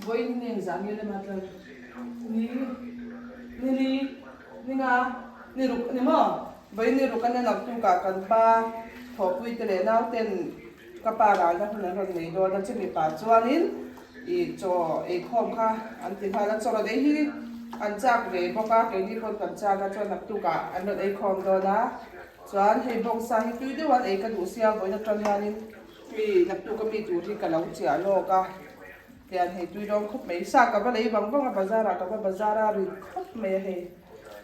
Vawiin hi engzah nge lema tlan ni ni li ni nga ni ruk a ni maw? Vawiin ni ruk a nia naktukah kan pa thawhpui te leh nauten ka pa ralna hun an rawn nei dawn a chumi pah chuanin ih chaw eikhawm kha an ti nghal a chaw rawn ei hi an chak ve bawk a keini pawn kan chak a chuan naktukah an rawn eikhawm dawn a chuan hei bawngsa hi tui deuh an ei ka duh sia vawiin atang hianin Mi naktuk a mi tur hi ka lo chiah lawk a, tian hei tui dawn khawp mai. Sa ka va lei vang vang a, bazar ah ka va bazar a, rit khawp mai a hei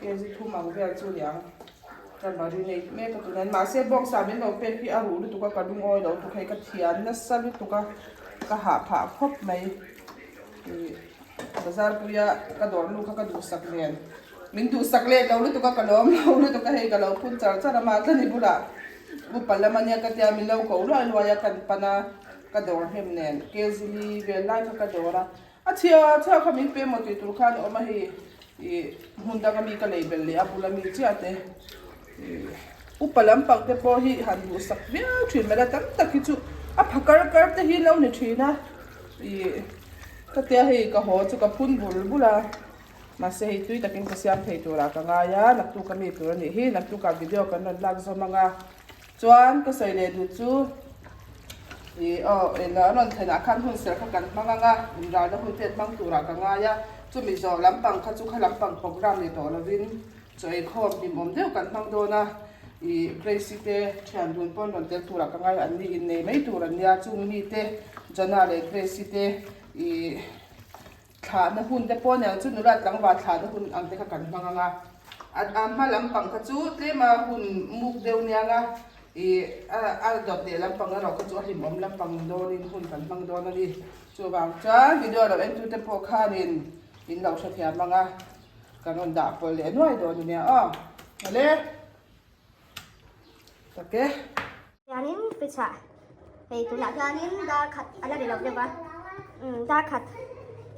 kg thum ang vel chu ni ang. Ka marinate mek a tunah mahse bawngsa min lo pek hi a ruh lutuk a, ka lungawi lo tuk hei ka thian nasa lutuk a, ka hah phah khawp mai. Ih bazar puia ka dawr nu kha ka duhsak nen min duhsak let lo lutuk a, ka lawm lo lutuk a hei ka lo phun char char a mahtlani bulah. Upa lam ania ka tia min lo ko luai luai a kan pan a ka dawr hnem nen kg vel lai kha ka dawr a a chhia chhia kha min pe maw tih tur khan a awm a hei ih hmun dang ami ka lei belh leh a bula mi chiah te ih upa lampang te pawh hi han duhsak viau thin mai la tam tak hi chu a pha kar kar te hi lo ni thin a ih ka tia hei ka haw chu ka phun bul bul a. Mahse hei tui takin ka siam thei turah ka ngai a, naktuk a mi tur a nih hi, naktukah video kan rawn lak zawm ang a. Chuan ka sawi leh duh chu ih aw eng a rawn thlenah khan hun serh kha kan hmang ang a, inralna hun te hmang turah ka ngai a, chumi zawh lampang kha chu kha lampang program ni tawh lovin chaw eikhawm hlimawm deuh kan hmang dawn a, ih Grace-i te thian dun pawn rawn tel turah ka ngai a, an ni innei mai tur an nia, chung mite Jana leh Grace-i te ih. Thlahna hun te pawh aniang chu nula tlangval thlahna hun ang te kha kan hmang ang a, a hma lampang kha chu tlema hun muk deuh niang a, ih a dawt leh lampang erawh kha chu a hlimawm lampang dawnin hun kan hmang dawn a ni. Chuvang chuan video lo entute pawh khanin in lo hrethiam ang a, kan rawn dah pawlh leh nuai dawn ania aw. Awle. Tak e. Hianin fridge ah hei tunah hianin dar khat a la ri lo deuh a umm dar khat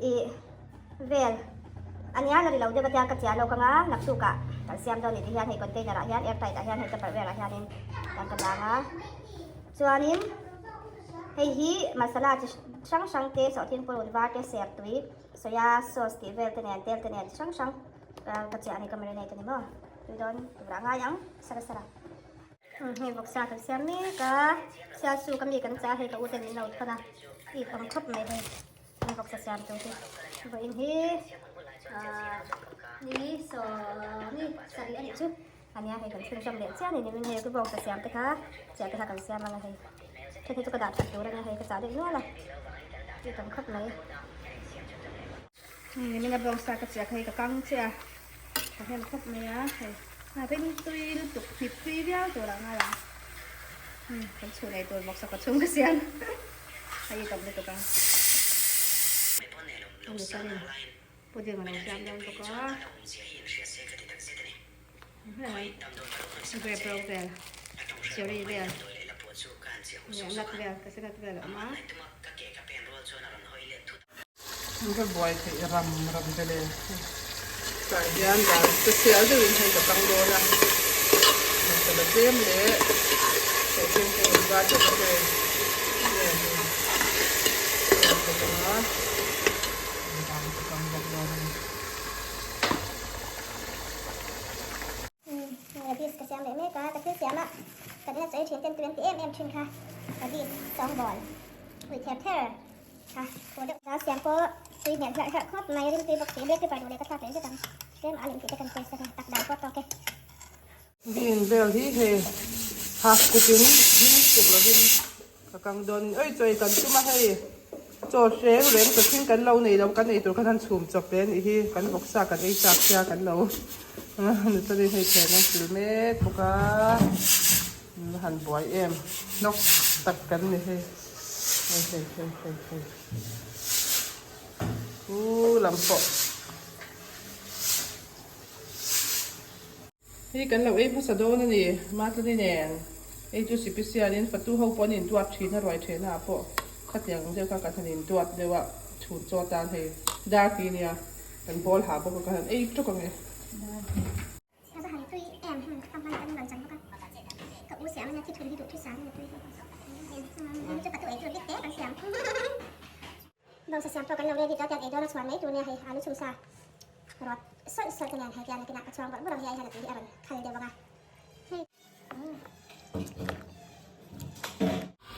ih vel a nia la ri lo deuh a tia ka chiah lawk anga naktuk ah kan siam dawn a ni ti hian hei container ah hian air tight ah hian hei tupper ware ah hianin kan ka dang a chuanin hei hi masala chi hrang hrang te sawhthing purun var te ser tui soya sauce tih vel te nen tel te nen chi hrang hrang ka chiah a ni ka marinate a ni maw tui dawn tur ah ngai ang sara sara. Hei vawksa kan siam mek a, sialsuk ami kan chah a hei ka u ten min lo thawn a, it awm khawp mai hei an vawksa siam tur hi vawiin hi ahh ni sawm ni sarih a nih chu ania hei kan chhunzawm leh chiah a ni nimin hei vawksa siam te kha chiah te kha kan siam ang a hei then hi chu ka dah that tur a nia hei ka chah deuh nual a it awm khawp mai. Nimin a bawngsa ka chiah kha hei ka kang chiah a, ka hnem khawp mai a hei a ring tui lutuk hnip tui viau tur ah ngai ang umm kan chhun ei tur bawksa ka chhung ka siam a i tam lutuk ang ani chuanin pudding a lo siam dawn bawk a grape ro vel cherry vel leh nut vel cashew nut vel a awm a. Ka buai theih ram ram te le tah hian dan special deuhin hei ka tang dawn a masala tlem leh sawhthing pawh in var te pawh hei nge hei ka tang a dan ka tang bawk dawn a ni. Radish ka siam leh mek a ka thil siam a kan ina chawi thin ten tui an ti em em thin kha radish sawngbawl ui ther ther. Kha khaw deuh dal siam pawh tui hmel hlarh hlarh khawp mai rimtui bawk si black pepper duh leh ka thlak leh zet ang tlem a lem tih te kan taste a tak dal pawh tawk e. Bean vel hi hei half cook in hming chuk lovin ka kang dawn in oi chawi kan tum a hei chaw hreng reng ta thleng kan lo nei lo kan ei tur khan han chhum chawp ve anih hi kan vawksa kan ei chak sia kan lo nuchawlin hei thleng an sil mek bawk a han buai em hnawk tak kan ni hei. Hei hei hei hei hei Pu lam pawh Hei kan lo ei hmasa dawn a ni Matlani nen ei chu sipisial in fatu ho pawh an induat thin a ruai thehna ah pawh khatiang ang deuh kha kan han induat deuh a chhun chaw tan hei dar ti nia kan bawl ha bawk a kan han ei tawk ang e. A va han tui em heng ka hman kan rawn chan bawk a ka u siam ania thi thun hi duh thu sang ania tui hi chu patu ei tur bik te kan siam. Bawngsa siam pawh kan lo ready tawh a tiang ei dawn a chhuan mai tur nia hei alu chhum sa rawt sawlh sawlh te nen hei tiang nakinah ka chhuang bawrh bawrh ang hi ai hian a tui hi a rawn khal deuh ang a hei.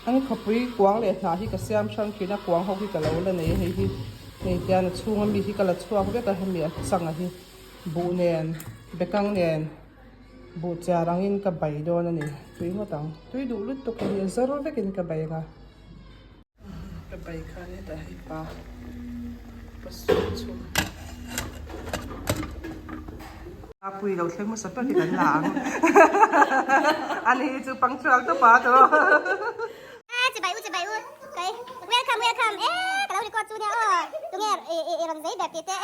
An khawpui kuang leh hnah hi ka siam hrang thin a, kuang ho hi ka lo la nei a hei hi hei tian a chhunga mi hi ka la chhuak vek a hemi a changa hi buh nen bekang nen buh chiar angin ka bai dawn a ni tui ngawt ang tui duh lutuk a ni a zawr vekin ka bai ang a. Ka bai khan hetah hei pa pa sual chu a pui lo thleng hmasa ber hi kan la ang ani hi chu punctual tawp a tawh Chibai u chibai u kai welcome welcome e ka lo record chu nia aw tunge i i rawn zei ber tih te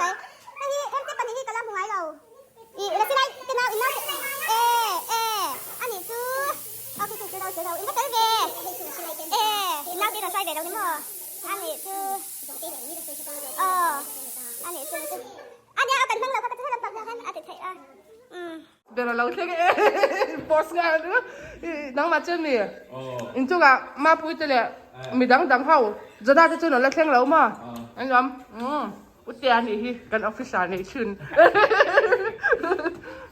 kai hei hi hemte pahnih hi ka la hmu ngai lo i la silai te nau in nau e e ani chu Aw chu chu chu lo chu lo in va tel ve e in nau te rawn hruai ve lo ni maw a nih chu aw a nih chu chu a nia aw kan hmang lo kha ka chu helam pang hian a ti theih a umm. Ber a lo thleng e post nghal chu nangmah chuan mi inchungah Mapui te leh midang dang ho Jana te chuan an la thleng lo maw an nuam umm Utea nih hi kan officer neih chhun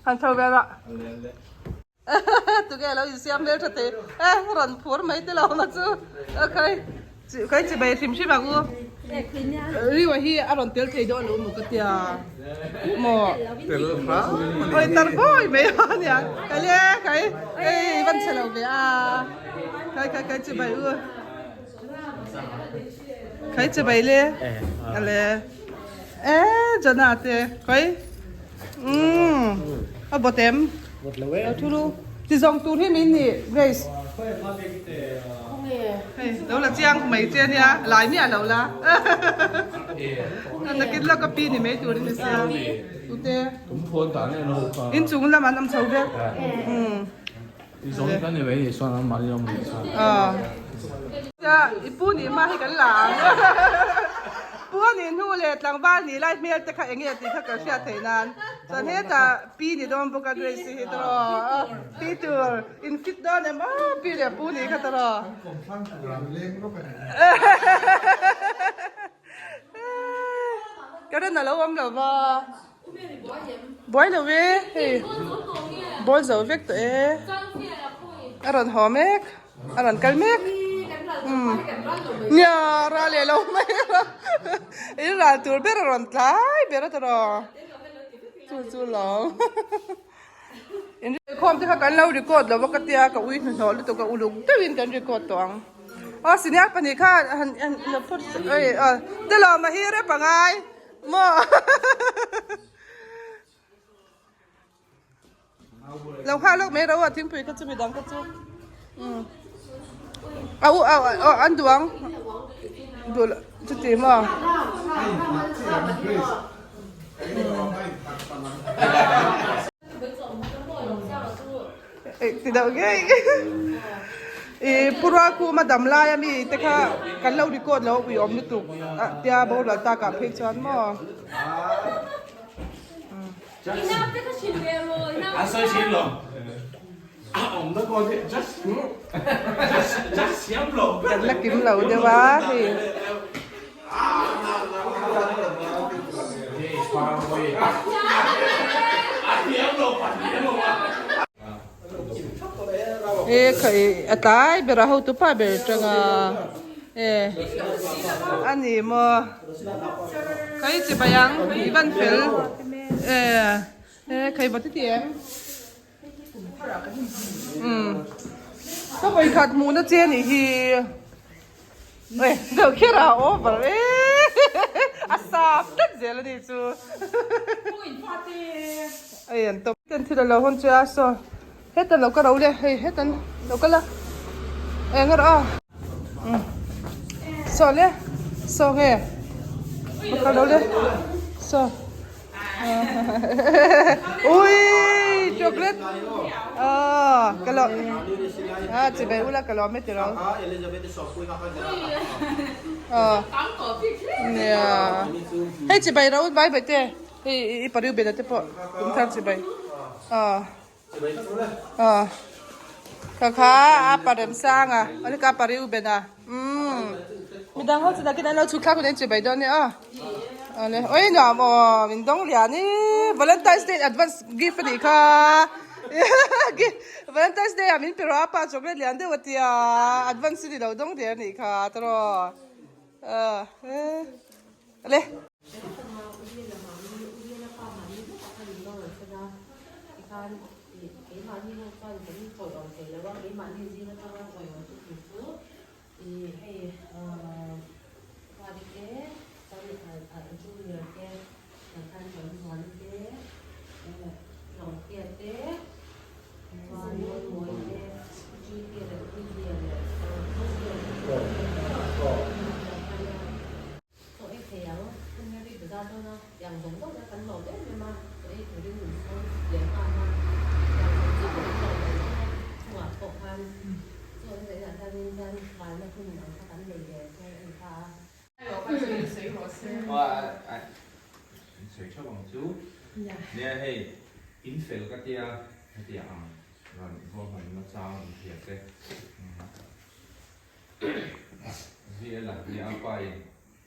han chho vel a. Tunge lo insiam hmel tha thei e rawn phur mai te lo na chu okay kai chi bai hrim hrim ang u riwa hi a rawn tel thei dawn lo maw ka tia maw oi tar bawi mai a nia kai le kai ei van chhe lo ve a kai kai kai chi bai u kai chi bai le ale e jana te kai Umm a bawt em? Bawt lo e. Lo thu lu. Ti zawng tur hi min nih Grace. Hei lo la chiang mai che ania lai miah lo la. Nakin lawk a pi ni mai tur in ni sia. Tute. In chung lam an awm chho vek. Umm. I pu nih hma hi kan la ang. Pu a nih hnu leh tlangval nih lai hmel te kha eng nge tih kha kan hriat theih nan. Chuan hetah pi ni dawn bawk a Grace hi tawh. Pi tur in fit dawn em aw pi leh pu nih kha tawh. Karen a lo awm lo va. Buai lo e hei bawl zo vek tawh e a rawn haw mek a rawn kal mek umm nia ral leh lo mai a in ral tur ber a rawn tlai ber a tawh chu chu lo Inkhawm te kha kan lo record lo va ka tia ka ui hnuhnawh lutuk a uluk deuhin kan record tawh ang. Aw senior pahnih kha han han lo phawt oi aw te lawm a hi rep angai maw lo nghak lawk mai ro a thingpui kha chu midang kha chu umm a u a aw an duh ang duh loh chuti maw. Ti deuh ngei i pura kuma dam lai ami te kha kan lo record lo ui awm lutuk a tia boral tak ah phei chuan maw. Kan la kim lo deuh a hei. E khai a tlai ber a hotu pa ber atanga e ani maw khai chi bai ang i van fel e e khai va ti ti em umm ka vawikhat hmuhna che anih hi. Oi deuh kher a over e a sap tlat zel a ni chu ei an tawp ten thil a lo hawn chu a saw hetan lo ka ro le hei hetan lo kal a eng a rawh a saw le saw nge ka ro le saw Ui chocolate ah ka lo ah chi bai ula ka lo me ti ro ah nia hei chi bai ro bai bai te hei i pariu bena te pawh kum thar chi bai ah ah ka kha a parem sanga ani ka pariu bena um. Midang ho chu nakin an lo chhuk thlak hun en chibai dawn nia aw. Awle oi nuam aw min dawng lian i Valentine's Day advance gift anih kha Valentine's Day ah min pe rawh a pa chocolate lian deuh a tia advance in i lo dawng der anih kha tawraw awle.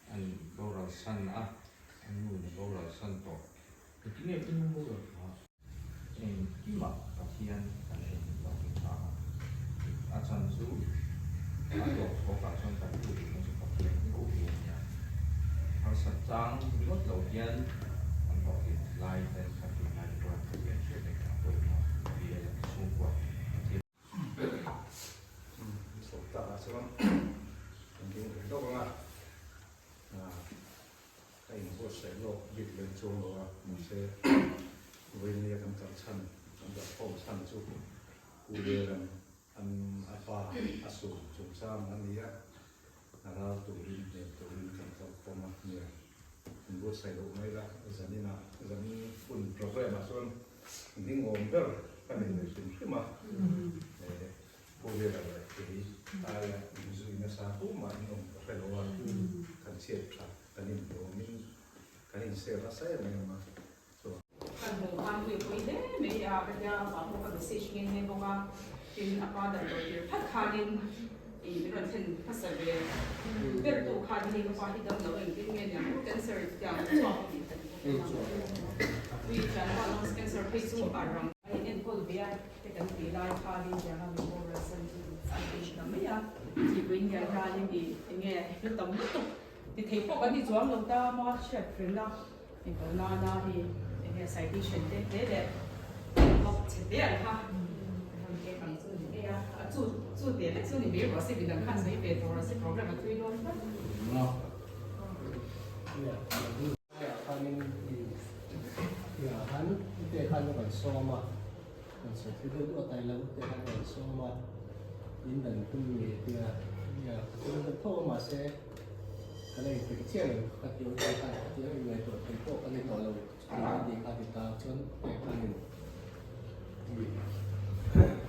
An boral san a, a nu in a boral san tawh. Engtin nge i nu boral kha? Engkimah Pathian kan theihnghilh loh hi tha a, a chan chu a tawp chhawkah chuan kan duh duhna chu Pathian tho hi a nia. Harsat chang ringawt lo hian kan hlawhtlin lai ten kan hlim lai te pawh Pathian hriat reng a pawimawh VL chhungkua Pathian. Chho takah chuan kan ding ve lawk ang a, ka inbuatsaih lawk bik lem chuang lo a, mahse vawinia kan kal chhan, kan kal khawm chhan chu Pu Lialan an a pa a sur chungchang a ni a, a ral turin hnem turin kan kal khawm a nia, inbuatsaih loh mai la zaninah zanin hun programme ah chuan Ding awm ber ka nei ve hrim hrim a, Pu Vela leh kei aia inzui nasa tumah in awm ka hre lo a, kan chhiat tha kan inhlawmin kan inser nasa em em a, chuan. Kan hmuh khan pui pui hle mai a, ka tia a pa pawh ka message nghe nghe bawk a, tin a pa damdawi tir phat khanin i min rawn thlen hmasa ve ber tu khan hei ka pa hi damlo engtin nge niang cancer tiang chhuak a tih kha. Ui Thianpa lungs cancer phei chu a rang. A in enkawl ve a te kan tih lai khanin tianga min boral san chu an ti thin ang mai a, thihpui ngial hianin i enge hla tam lutuk ti thei pawh kan ni chuang lo ta maw hriat reng a inko nana hi enge citation te hle leh bawk chhe te an kha an kek ang chu ni ngei a, a chu chu te lek chu ni mai rawh se midang khan sawi ve tur rawh se program a tui dawn tlat. Haiah khanin i ah khan ute khan ka rawn sawm a, rawn sawi thil deuh deuh a tai lo ute khan ka rawn sawm a, in dan tum nge tia nia ka tum deuh tho a mahse ka la inpeih chiah lo ka ti ute khan ka ti a inngaihtuah thei pawh ka ni tawh lo chuti lai tih kha ti ta chuan ute khanin i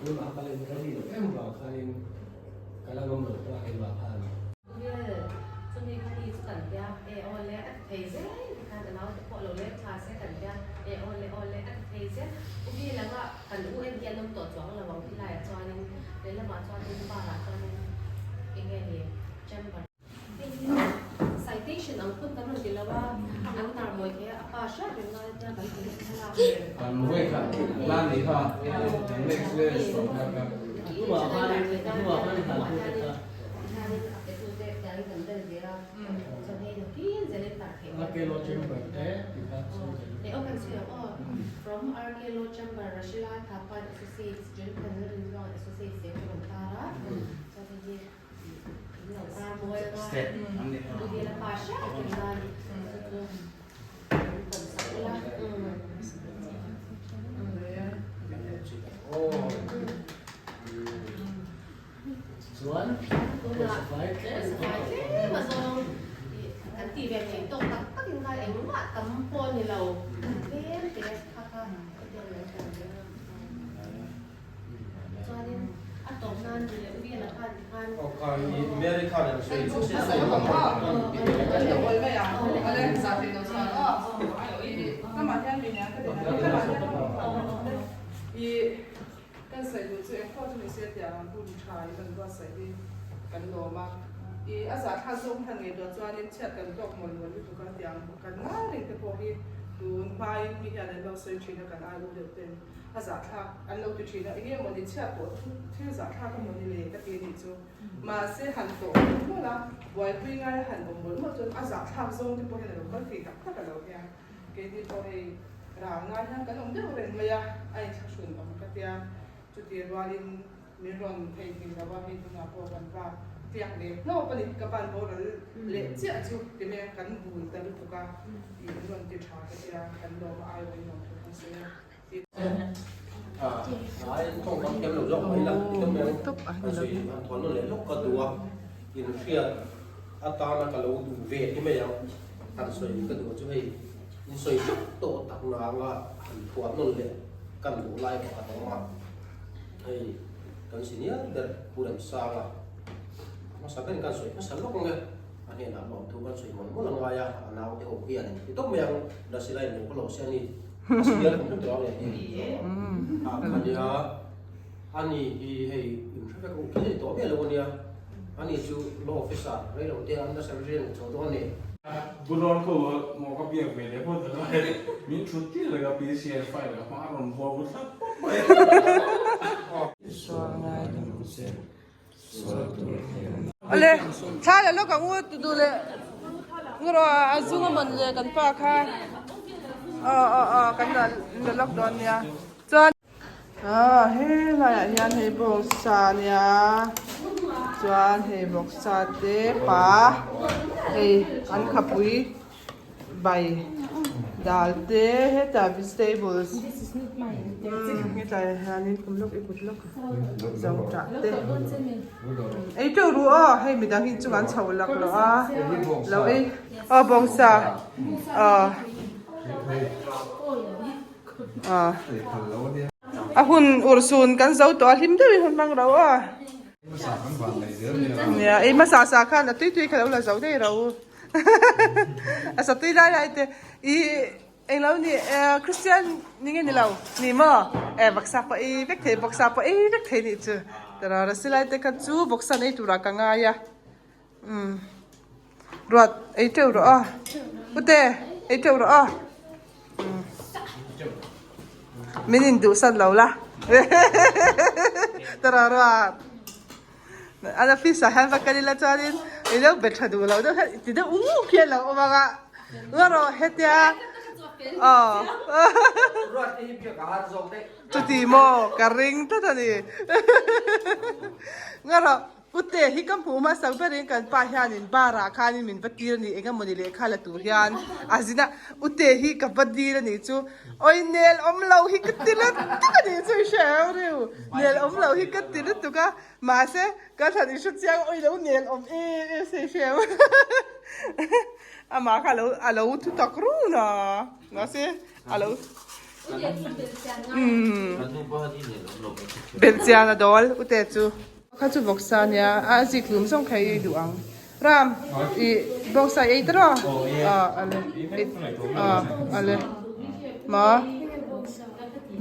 tunah ka la in ready loh em vang khanin ka la ngam lo ta keimah khan. Chumi kha ni chu kan tia e aw le a ti thei zel tikhan a naute pawh lo leng tha se kan tia e aw le aw le a ti thei zel. U bi langa kan u en hi an awm tawh chuang lo ang khilaiah chuanin lehlamah chuanin bar ah chuanin eng nge ni chamber. Hei hi citation ang phun kan rawn ti lo a, an tar mawi thei a, a pa hriat reng lai tia kan ti thlalak nen. An vawi khat la ni kha next le sawm kha. A hnuah khanin a hnuah khanin han pu te kha. RK Law Chamber te tih kha sawi zel. Chuan pawisa fai tlem Pawisa fai tlem a zawng kan tih ve theih tawk tak tak in kha engmah tam pawh a ni lo tlem te kha kha ka tel lo ta ve a. Chuanin a tawp nan ni leh Uriel a khan tikhan Kan saih duh chu eng pawh chu ni se tiang ang hun tha i kan buatsaih hi kan lawm a. I a zahthlak zawng han ngaihtuah chuanin chhiat kan tawk mawlh mawlh lutuk a tiang kan ngai reng te pawh hi tun hmain mi hian an lo sawi thin a kan ai u deuh ten a zahthlak an lo ti thin a enge mawni chhiat pawh thil zahthlak a mawni le ka ti anih chu mahse han tawh mawlh mawlh a buaipui ngai a han awm mawlh mawlh chuan a zahthlak zawng te pawh hian a lo kal thei tak tak a lo hian keini pawh hei ral ngai hian kan awm deuh reng mai a a inthlahrun awm ka tia chuti rualin Min rawn theihnghilh lo a, hei tunah pawh kan pa tiak leh hlawp a ni, ka pan boral leh chiah chu ti mai a, kan bul ta lutuk a, tih min rawn ti tha ka tia, kan lawm a aiawh in awm thu kan sawi a. Hei kan senior ber Pu Remsanga hmasa ber kan sawi hmasa lawk ang e, a hnenah lawm thu kan sawi mawlh mawlh a ngai a, a naute ho hian ti tawp mai ang, Dasila in lo ka lo se a ni, a senior kum hlek tawh ang e a khania a ni hi hei in hre vek u khi tawh miah lo a nia, a ni chu law officer reilo te under secretary a ni chho dawn a ni. Budawn kho maw ka biak ve leh phawt a lai min thut tir reng a PCR file a hma a rawn vuah vut thlap pawp mai. Awle thla la lawk ang u tu duh leh ngawrh a zung a man leh kan pa kha aw aw aw kan la lawk dawn nia chuan. Ah helaiah hian hei bawngsa a nia chuan hei bawngsa te pa hei an khapui bai dal te hetah vegetables hetlai ah hianin kum lawk i kut lawk zo tah te ei teuh ru aw hei midang hi chungah an chho lak loh a lo ei aw bawngsa aw. A hun urhsun kan zo tawh a hlim deuhin hun hmang ro a. Nia ei hmasa sa khan a tui tui kha lo la zo daih ro. A sa tui lai lai te i englo ni Christian ni nge ni lo ni maw e vawksa pawh ei vek thei vawksa pawh ei vek thei nih chu tiraw rasilai te kha chu vawksa nei turah ka ngai a. Umm ruat ei teuh rawh a pute ei teuh rawh a umm min in duh san lo la tara ruat an office ah hian va kal ila chuanin i lo be tha duh lo deuh hian ti deuh ung ung hian lo awm ang a ngaw rawh hetia aw chuti maw ka ring tlat a ni ngaw rawh. Pute hi ka hmuh hmasak berin kan pa hianin bar ah khanin min va tir a ni eng emawni lehkha la tur hian a zin a Ute hi ka va dil a nih chu awi nel awm lo hi ka ti lutuk a nih chu i hre ang riu nel awm lo hi ka ti lutuk a mahse ka thlan i hre chiang awi lo nel awm em em se i hre ang amah kha alo alo thu tak run a mahse alo umm belhchian a dawl Ute chu. Kha chu vawksa ania a zik hlum zawng kha i duh ang. Ram i vawksa i ei ta rawh a ale a ale ma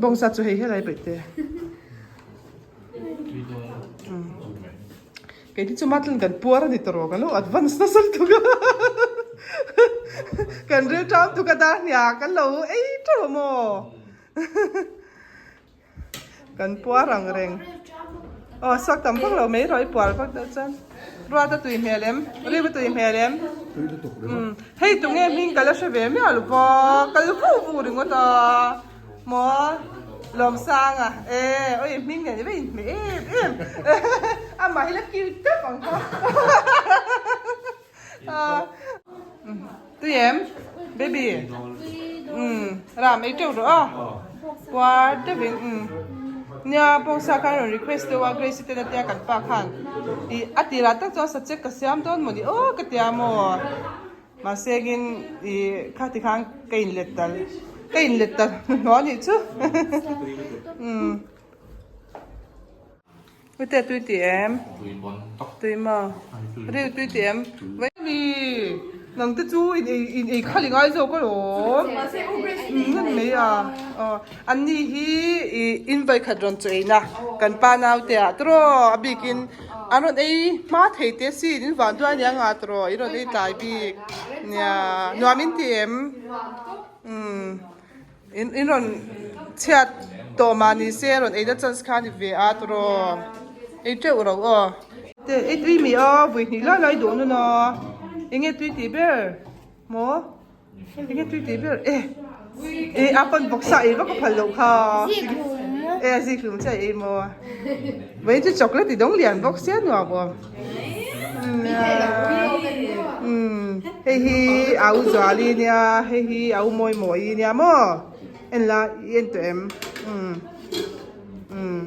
vawksa chu hei helai paih te kei te chu matlan kan puar ani ta rawh kan lo advance nasa lutuk a kan ril ṭam tuk a dar hniah kan lo ei ṭeuh a maw. Kan puar ang reng. Aw suak tam vak lo mai rawh i puar vak deuh chuan. Ruat a tui hmel em? Riu a tui hmel em? Umm hei tunge hming ka la hre ve miah lo va kal vu vu ringawt a maw Lawmsanga e awi hming nen i va inhmeh em em amah hi la cute tawp ang kha. Tui em? Baby. Um, ram ei teuh rawh a. Puar deuhin um. Nia bawngsa khan rawn request deuh a Grace te na tia kan pa khan. I a tirah tak chuan sachek ka siam dawn maw ni aw ka tia maw. Mahse engin i kha ti khan ka inlet tal ka inlet tal hnuhnawh a nih chu. Um. Ute tui ti em? Tui maw? Ril tui ti em? Ni nang te chu in ei in ei khal i ngai zawk alawm. Ngan mai a. Aw an ni hi i in vai khat rawn chu ei na kan pa nau te ah tawraw a bikin An rawn ei hma thei te sin in van duai ania nga tawh in rawn ei tlai bik nia nuam in ti em umm in in rawn chhiat tawh mah ni se rawn ei na chance kha a ni ve a tawh ei teuh ro aw. Te ei tui mi a vui hnih lai lai duh nun a enge tui tih ber maw. Enge tui tih ber e e a pan bawksa ei vak a phal loh kha e a zik hlum chiah ei maw vawiin chu chocolate i dawng lian bawk sia nuam aw umm hei hi au zuali nia hei hi au mawi mawi nia maw en la i en tawh em umm umm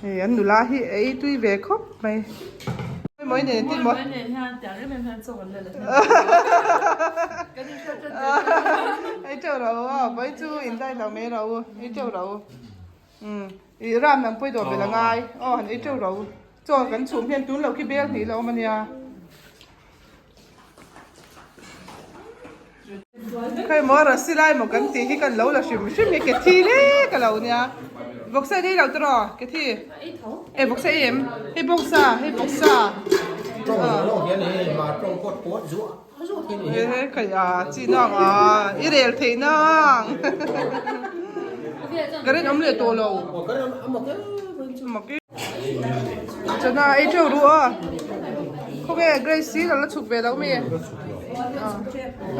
hei an nula hi ei tui ve khawp mai. Mawi nen tin maw? Mawi nen hian tiang em em hian chaw kan la la hnem. Kan in hriat hriat ve. Ei teuh ro a, vawi chu in dai lo mai ro, ei teuh ro. Um, i ram nang pawi dawh bel angai. Aw han ei teuh ro. Chaw kan chhum hian tun lo khi bel hnih lo awm ania. Khai maw rasi lai maw kan tih hi kan lo la hrim hrim nge ke thi le ka lo nia vawksa ei lo tawh ke thi e vawksa ei em hei bawngsa hei vawksa he he khai a chi nang a i rel thei nang ka rin awm leh tawh lo Chana ei teuh ru a khawnge Grace hi lo la chhuk ve lo mi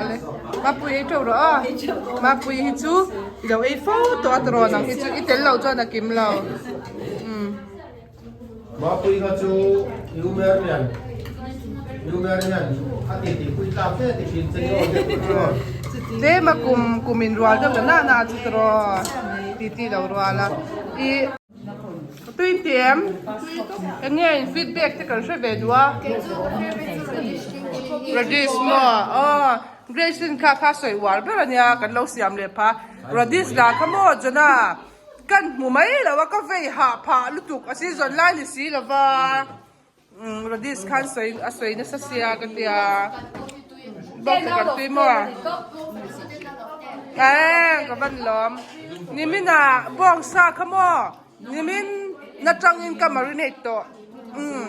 ale Mapui ei teuh rawh a Mapui hi chu i lo ei fo tawh a tawh nang hi chu i tel lo chuan a kim lo umm Mapui kha chu Numer hian Numer hian a ti ti pui tlak fe ti thin che ni aw te chu Tlem a kum kum in rual deuh la na na chu tawh ti ti lo rual a i Tui tiam eng nge in feedback te kan hre ve duh a Radish maw aw Grace in kha kha sawi uar ber ania kan lo siam leh pha Radish lah kha maw Jona kan hmu mai lo a ka vei hah phah lutuk a season lai ni si lova Radish khan sawi a sawi nasa sia ka tia bawk kan tui maw eh ka van lawm nimin ah bawngsa kha maw nimin na tangin ka marinate tawh um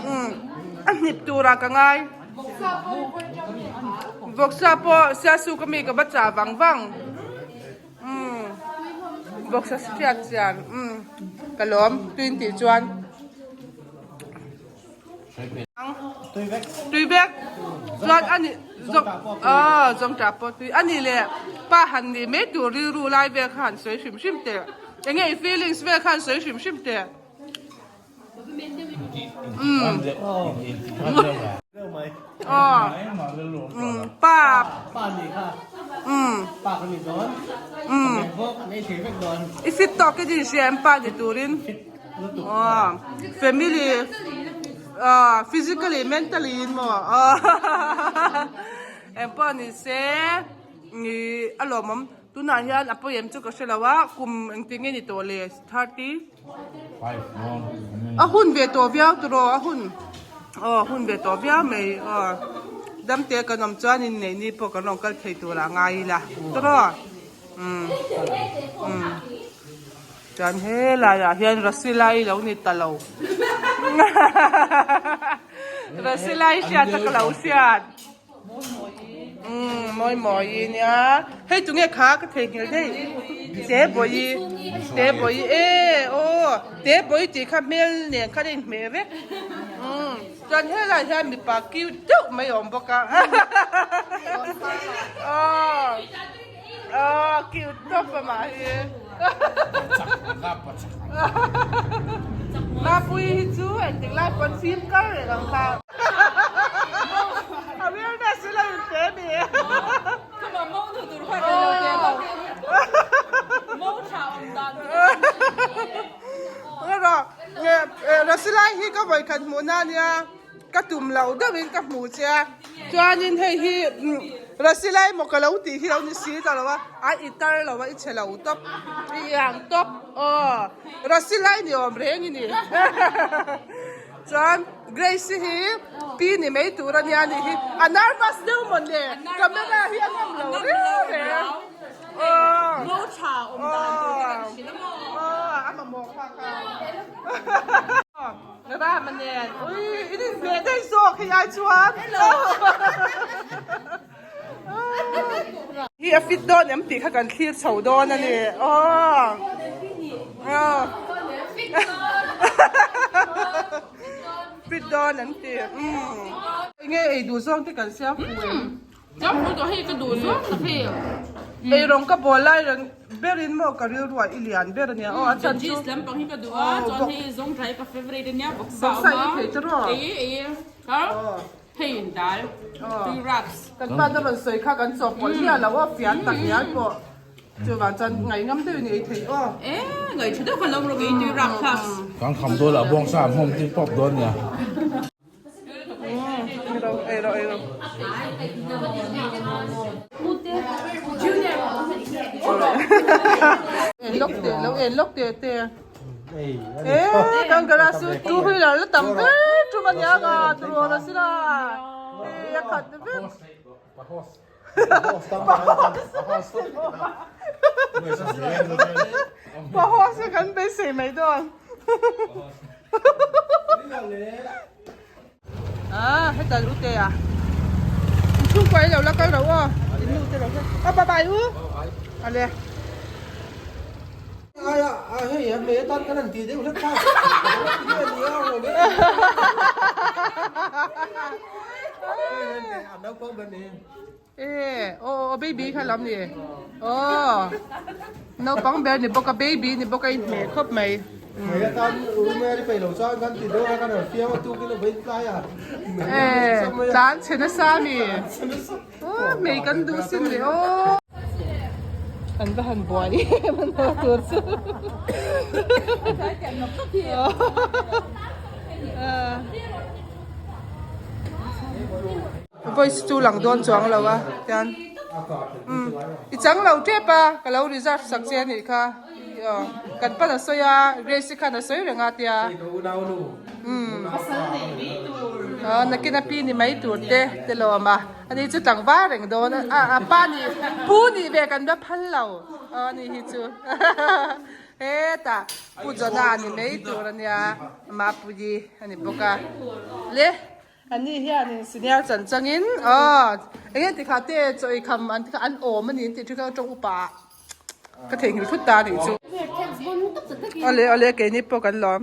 um a hnip turah ka ngai vawksa pawh siasu ka mi ka va chah vang vang um vawksa hriat chian um ka lawm tuin tih chuan. Tui vek chuan ani zawng aw zawng tah pawh tui ani leh pa han nih mai tur rilru lai vel kha han sawi hrim hrim teh enge i feelings vel kha han sawi hrim hrim teh umm aw umm pa umm umm i fit tawk i din hria em pa ni turin. Aw family ah physically mentally in maw eng pawh ni se ih a lawmawm tunah hian a pawi em chu ka hre lo a kum engtin nge ni tawh le 30 a hun ve tawh viau tawh a hun aw hun ve tawh viau mai aw damte kan awm chuan inneih ni pawh kan rawn kal thei tur ah ngai ila tawh umm umm. Chuan helaiah hian Rasilai lo ni ta lo. Rasilai hriat a ka lo hriat. Umm mawi mawi nia. Hei tunge kha ka theihnghilh daih. Te bawi te bawi e aw te bawi tih kha hmel nen khan a inhmeh vek. Umm chuan helaiah hian mipa cute deuh mai a awm bawk a. Aw. Aw cute tawp a mah hi. Mapui hi chu engtik lai pawn fim kar reng ang kha. Awareness hi lo in pe mi. Khama mo nu tur khan an lo te bawk in. Mo tha awm dan tur. Rawh Rasilai hi ka vawi khat hmuh na ania. Ka tum loh deuhin ka hmu che a, chuanin hei hi Rasilai maw ka lo tih hi lo ni si ta lo a, a i tar lo a, i chhe lo tawp, i iang tawp aw, Rasilai ni awm reng i ni. Chuan Grace hi pi ni mai tur a nia nih hi, a nervous deuh maw le, camera hi a ngam lo reng reng aw, aw, a mamawh kha kha. Ram. Mama nen. Ui, in inhmeh daih zawk hei ai chuan. Hi a fit dawn em tih kha kan thlir chho dawn a ni. Aw. Fit dawn an ti. Enge ei duh zawng te kan siam fu em? Siam fu tawh hei ka duh zawng tak hei. Eirawng ka bawl lai reng berin maw ka rilru ah i lian ber a nia aw a chhan chu. Veggies lampang hi ka duh a chuan hei zawng thlai ka favourite a nia bawksa a awm a. Bawksa i thei te rawh. Ei ei a. Hei in dal tui raps. Kan pa te rawn sawi kha kan chawp pawlh hial lo aw fian tak ngial pawh chuvang chuan ngaih ngam deuhin ei theih aw. E ngaih tha deuh khan lo rawh ei tui rap thlak. Kan kham dawn ah bawng sa an hmawm tir pawp dawn nia. Ei rawh ei rawh ei rawh. En lawk teh lo en lawk teh te. E kan gara su two wheeler la tam ber tum a nia ka turawn a sila e a khat vek pahos ka kan beisei mai dawn ah heta lu te a chhungkua i lo la kal ro aw in nu te lo a bye bye u ale Aia a hei a hmei atan kan han ti deuh hlek kha a naupang ber ni. E aw aw baby kha lam ni aw naupang ber ni bawk a baby ni bawk a inhmeh khawp mai. Hmei atan Rosemary peih lo chuan kan ti deuh a kan han fiam a tukin a vawi tlai a. E tlan chhe nasa mi aw hmei kan duh sin le aw. An va han buai em an haw tur chu. Voice chu lang dawn chuang lo a tian umm i chang lo tep a ka lo reserve sak che anih kha aw kan pan a sawi a Grace-i khan a sawi reng a tia umm aw nakin a pi ni mai tur te te lawm a ani chu tlangval reng dawn a a pa nih pu nih ve kan va phal lo aw ani hi chu Hetah Pu Johna ni mai tur ania Mapuii a ni bawk a le. An ni hianin senior chan changin aw eng nge tikha te chaw ei kham an tikha an awm a ni an tih thu kha tawng upa ah ka theihnghilh thut ta a nih chu. Awle awle keini pawh kan lawm.